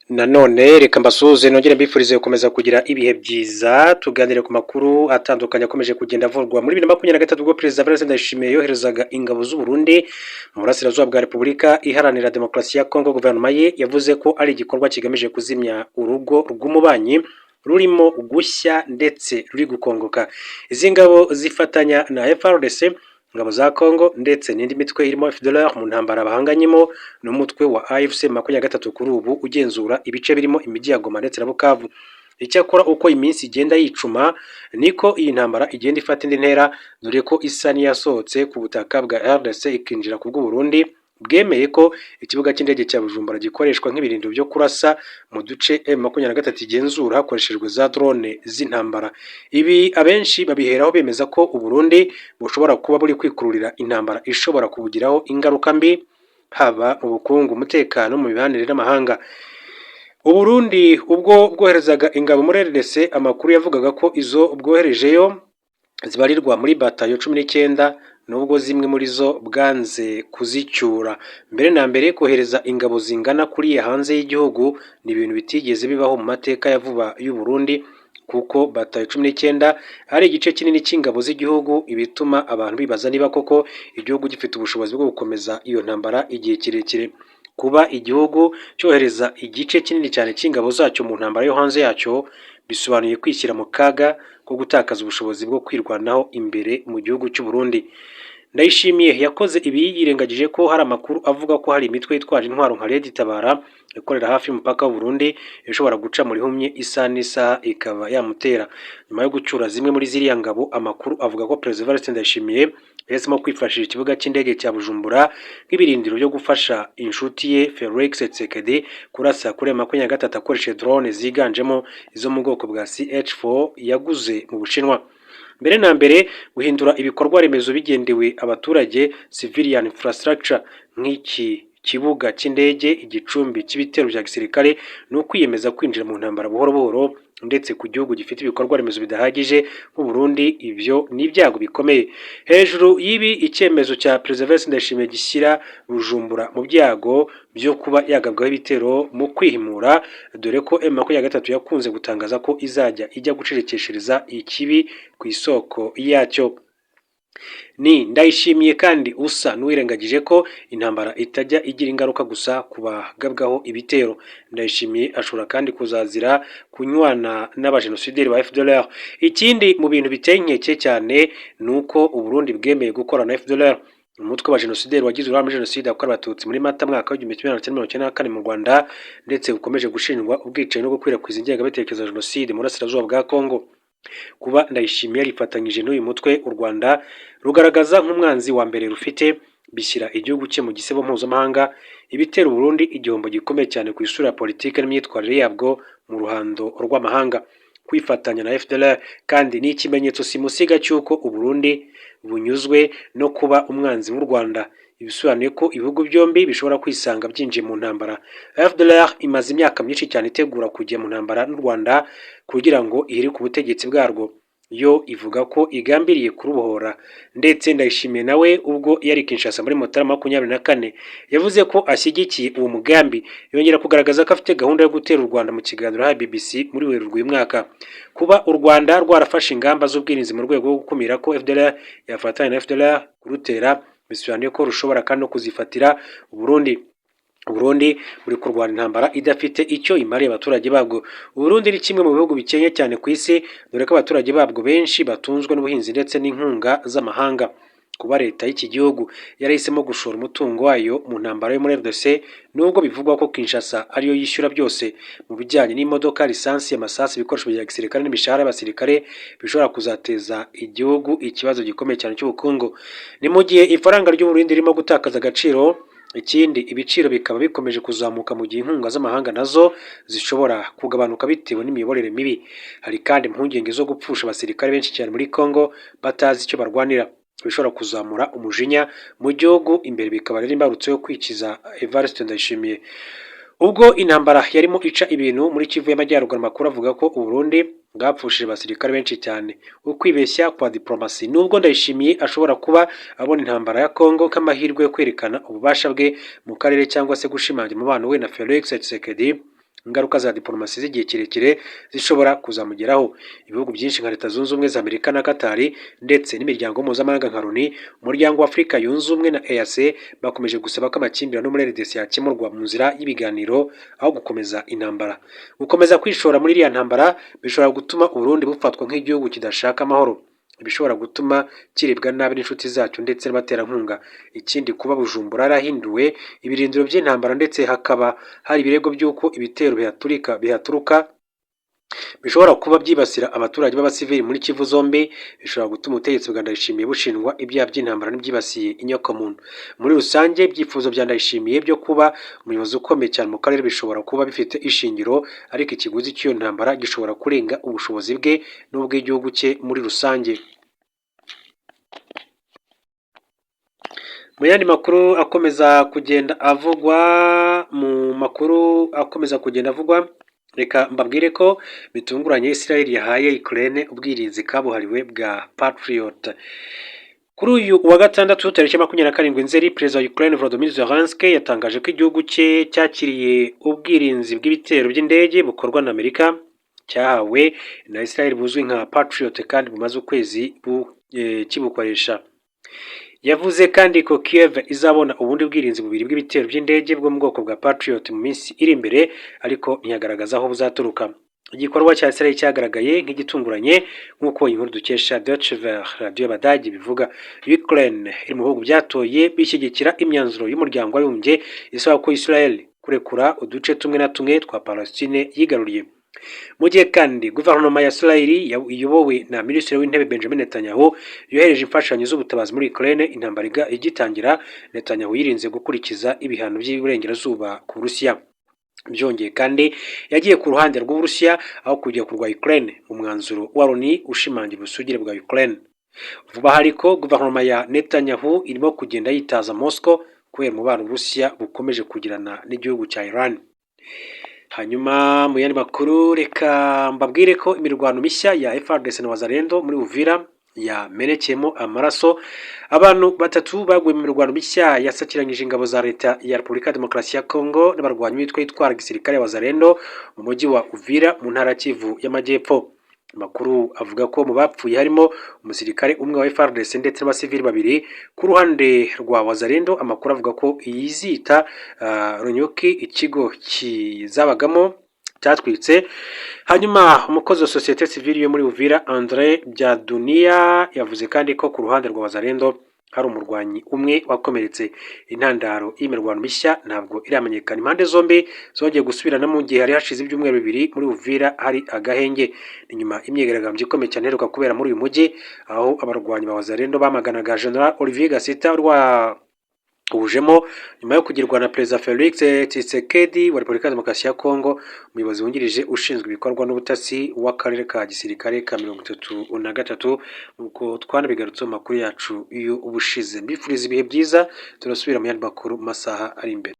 Nanone reka mbasuhuze, nongere mbifurize gukomeza kugira ibihe byiza. Tuganire ku makuru atandukanye akomeje kugenda avurwa muri 2023, ubwo Perezida Evariste Ndayishimiye yoherezaga ingabo z'u Burundi mu burasirazuba bwa Repubulika Iharanira Demokarasi ya Kongo. Guverinoma ye yavuze ko ari igikorwa kigamije kuzimya urugo rw'umubanyi rurimo gushya ndetse ruri gukongoka. Izi ngabo zifatanya na FARDC, ingabo za Congo, ndetse n'indi mitwe irimo FDLR mu ntambara bahanganyemo n'umutwe wa AFC 23, kuri ubu ugenzura ibice birimo imijyi ya Goma ndetse na Bukavu. Icyakora uko iminsi igenda yicuma, niko iyi ntambara igenda ifata indi ntera, dore ko isa n'iyasohotse ku butaka bwa RDC ikinjira ku bw'u Burundi, bwemeye ko ikibuga cy'indege cya Bujumbura gikoreshwa nk'ibirindiro byo kurasa mu duce M23 igenzura hakoreshejwe za drone z'intambara. Ibi abenshi babiheraho bemeza ko u Burundi bushobora kuba buri kwikururira intambara ishobora kubugiraho ingaruka mbi, haba mu bukungu, umutekano, mu mibanire n'amahanga. U Burundi ubwo bwoherezaga ingabo muri RDC, amakuru yavugaga ko izo bwoherejeyo zibarirwa muri batayo 19, nubwo zimwe muri zo bwanze kuzicyura. Mbere na mbere, kohereza ingabo zingana kuriya hanze y'igihugu ni ibintu bitigeze bibaho mu mateka ya vuba y'u Burundi, kuko batayo 19 ari igice kinini cy'ingabo z'igihugu, ibituma abantu bibaza niba koko igihugu gifite ubushobozi bwo gukomeza iyo ntambara igihe kirekire. Kuba igihugu cyohereza igice kinini cyane cy'ingabo zacyo mu ntambara yo hanze yacyo bisobanuye kwishyira mu kaga ko gutakaza ubushobozi bwo kwirwanaho imbere mu gihugu cy'u Burundi. Ndayishimiye yakoze ibi yirengagije ko hari amakuru avuga ko hari imitwe yitwaje intwaro nka Red Tabara ikorera hafi y'umupaka w'u Burundi, ishobora guca mu rihumye isaha n'isaha ikaba yamutera. Nyuma yo gucyura zimwe muri ziriya ngabo, amakuru avuga ko Perezida Evariste Ndayishimiye yahisemo kwifashisha ikibuga cy'indege cya Bujumbura nk'ibirindiro byo gufasha inshuti ye Felix Tshisekedi kurasa kuri 23 akoresheje drone ziganjemo izo mu bwoko bwa CH4 yaguze mu Bushinwa. Mbere na mbere, guhindura ibikorwa remezo bigenewe abaturage, civilian infrastructure, nk'iki kibuga cy'indege igicumbi cy'ibitero bya gisirikare, ni ukwiyemeza kwinjira mu ntambara buhoro buhoro, ndetse ku gihugu gifite ibikorwa remezo bidahagije nk'u Burundi, ibyo ni ibyago bikomeye. Hejuru y'ibi, icyemezo cya Perezida Evariste Ndayishimiye gishyira Bujumbura mu byago byo kuba yagabwaho ibitero mu kwihimura, dore ko M23 yakunze gutangaza ko izajya ijya gucecekeshereza ikibi ku isoko yacyo. Ni Ndayishimiye kandi usa n'uwirengagije ko intambara itajya igira ingaruka gusa ku bagabwaho ibitero. Ndayishimiye ashobora kandi kuzazira kunywana n'abajenosideri ba FDLR. Ikindi mu bintu biteye inkeke cyane ni uko u Burundi bwemeye gukorana na FDLR, umutwe wa jenosideri wagize uruhare muri jenoside yakorewe Abatutsi muri Mata mwaka w'1994 mu Rwanda, ndetse ukomeje gushinjwa ubwicanyi no gukwirakwiza ingengabitekerezo ya jenoside mu burasirazuba bwa Kongo. Kuba Ndayishimiye yarifatanyije n'uyu mutwe u Rwanda rugaragaza nk'umwanzi wa mbere rufite, bishyira igihugu cye mu gisebo mpuzamahanga, ibitera u Burundi igihombo gikomeye cyane ku isura ya politiki n'imyitwarire yabwo mu ruhando rw'amahanga. Kwifatanya na FDLR kandi ni ikimenyetso simusiga cy'uko u Burundi bunyuzwe no kuba umwanzi w'u Rwanda, ibisobanuye ko ibihugu byombi bishobora kwisanga byinjiye mu ntambara. FDLR imaze imyaka myinshi cyane itegura kujya mu ntambara n'u Rwanda kugira ngo ihirike ubutegetsi bwarwo. Yo ivuga ko igambiriye kurubohora, ndetse Ndayishimiye nawe ubwo yari Kinshasa muri Mutarama 24 yavuze ko ashyigikiye uwo mugambi, yongera kugaragaza ko afite gahunda yo gutera u Rwanda mu kiganiro yahaye BBC muri Werurwe uyu mwaka. Kuba u Rwanda rwarafashe ingamba z'ubwirinzi mu rwego rwo gukumira ko FDLR yafatanya na FDLR kurutera, bisobanuye ko rushobora kandi no kuzifatira u Burundi. Burundi buri kurwana intambara idafite icyo imariye abaturage babwo. Uburundi ni kimwe mu bihugu bikennye cyane ku isi, dore ko abaturage babwo benshi batunzwe n'ubuhinzi ndetse n'inkunga z'amahanga. Kuba leta y'iki gihugu yarahisemo gushora umutungo wayo mu ntambara yo muri RDC, nubwo bivugwa ko Kinshasa ariyo yishyura byose mu bijyanye n'imodoka, lisansi, amasasu, ibikoresho bya gisirikare n'imishahara y'abasirikare, bishobora kuzateza igihugu ikibazo gikomeye cyane cy'ubukungu. Ni mu gihe ifaranga ry'u Burundi ririmo gutakaza agaciro, ikindi ibiciro bikaba bikomeje kuzamuka, mu gihe inkunga z'amahanga nazo zishobora kugabanuka bitewe n'imiyoborere mibi. Hari kandi impungenge zo gupfusha abasirikare benshi cyane muri Congo batazi icyo barwanira, bishobora kuzamura umujinya mu gihugu imbere, bikaba rero imbarutso yo kwikiza Evariste Ndayishimiye. Ubwo intambara yarimo ica ibintu muri Kivu y'Amajyaruguru, amakuru avuga ko u Burundi bwapfushije abasirikare benshi cyane. Ukwibeshya kwa diplomasi: nubwo Ndayishimiye ashobora kuba abona intambara ya Congo nk'amahirwe yo kwerekana ububasha bwe mu karere cyangwa se gushimangira umubano we na Felix Tshisekedi, Ingaruka za diplomasi z'igihe kirekire zishobora kuzamugeraho. Ibihugu byinshi nka Leta Zunze Ubumwe za Amerika na Katari ndetse n'imiryango mpuzamahanga nka Loni, Umuryango wa Afurika Yunze Ubumwe na EAC bakomeje gusaba ko amakimbirane muri RDC yakemurwa mu nzira y'ibiganiro aho gukomeza intambara. Gukomeza kwishora muri iriya ntambara bishobora gutuma Uburundi bufatwa nk'igihugu kidashaka amahoro, ibishobora gutuma kiribwa nabi n'inshuti zacyo ndetse n'abaterankunga. Ikindi, kuba Bujumbura yarahinduwe ibirindiro by'intambara ndetse hakaba hari ibirego by'uko ibitero bihaturuka bishobora kuba byibasira abaturage b'abasivili muri Kivu zombi, bishobora gutuma ubutegetsi bwa Ndayishimiye bushinjwa ibyaha by'intambara n'ibyibasiye inyokomuntu. Muri rusange, ibyifuzo bya Ndayishimiye byo kuba umuyobozi ukomeye cyane mu karere bishobora kuba bifite ishingiro, ariko ikiguzi cy'iyo ntambara gishobora kurenga ubushobozi bwe n'ubw'igihugu cye muri rusange. Mu yandi makuru akomeza kugenda avugwa, mu makuru akomeza kugenda avugwa, reka mbabwire ko bitunguranye Israel yahaye Ukraine ubwirinzi kabuhariwe bwa Patriot. Kuri uyu wa gatandatu tariki 27 Nzeri, Perezida wa Ukraine Volodymyr Zelensky yatangaje ko igihugu cye cyakiriye ubwirinzi bw'ibitero by'indege bukorwa na Amerika cyahawe na Israel buzwi nka Patriot kandi bumaze ukwezi kibukoresha. Yavuze kandi ko Kiev izabona ubundi bwirinzi bubiri bw'ibitero by'indege bwo mu bwoko bwa Patriot mu minsi iri imbere, ariko ntiyagaragaza aho buzaturuka. Igikorwa cya Israel cyagaragaye nk'igitunguranye nk'uko inkuru dukesha Deutsche Welle, radiyo y'Abadage, bivuga. Ukraine iri mu bihugu byatoye bishyigikira imyanzuro y'umuryango w'abibumbye isaba ko Israel kurekura uduce tumwe na tumwe twa Palestine yigaruriye. Mu gihe kandi guverinoma ya Israel iyobowe na Minisitiri w'Intebe Benjamin Netanyahu yohereje imfashanyo z'ubutabazi muri Ukraine intambara igitangira, Netanyahu yirinze gukurikiza ibihano by'iburengerazuba ku Burusiya. Byongeye kandi, yagiye ku ruhande rw'Uburusiya aho kujya kurwa Ukraine mu mwanzuro wa Loni ushimangira ubusugire bwa Ukraine. Vuba aha ariko guverinoma ya Netanyahu irimo kugenda yitaza Moscow kubera umubano Uburusiya bukomeje kugirana n'igihugu cya Iran. Hanyuma mu yandi makuru, reka mbabwire ko imirwano mishya ya FARDC na Wazalendo muri Uvira yamenekeyemo amaraso. Abantu batatu baguye mu mirwano mishya yasakiranyije ingabo za leta ya Repubulika ya Demokarasi ya Kongo n'abarwanyi b'itwa yitwara gisirikare ya Wazalendo mu mujyi wa Uvira mu ntara ya Kivu y'Amajyepfo. Amakuru avuga ko mu bapfuye harimo umusirikare umwe wa FARDC ndetse n'abasivili babiri. Ku ruhande rwa Wazalendo, amakuru avuga ko yizita Runyuki ikigo kizabagamo cyatwitse. Hanyuma umukozi wa sosiyete sivili yo muri Uvira, Andre Byadunia, yavuze kandi ko ku ruhande rwa Wazalendo hari umurwanyi umwe wakomeretse. Intandaro y'imirwano mishya ntabwo iramenyekana. Impande zombi zongeye gusubirana mu gihe hari hashize ibyumweru 2 muri Uvira hari agahenge. Ni nyuma y'imyigaragambyo ikomeye cyane iheruka kubera muri uyu mujyi, aho abarwanyi ba Wazalendo bamaganaga General Olivier Gasita wujemo nyuma yo kugirwa na Perezida Felix Tshisekedi wa Repubulika ya Demokarasi ya Kongo umuyobozi wungirije ushinzwe ibikorwa n'ubutasi w'akarere ka gisirikare ka 33, nk'uko twanabigarutseho mu makuru yacu y'ubushize. Mbifuriza ibihe byiza, turasubira mu yandi makuru mu masaha ari imbere.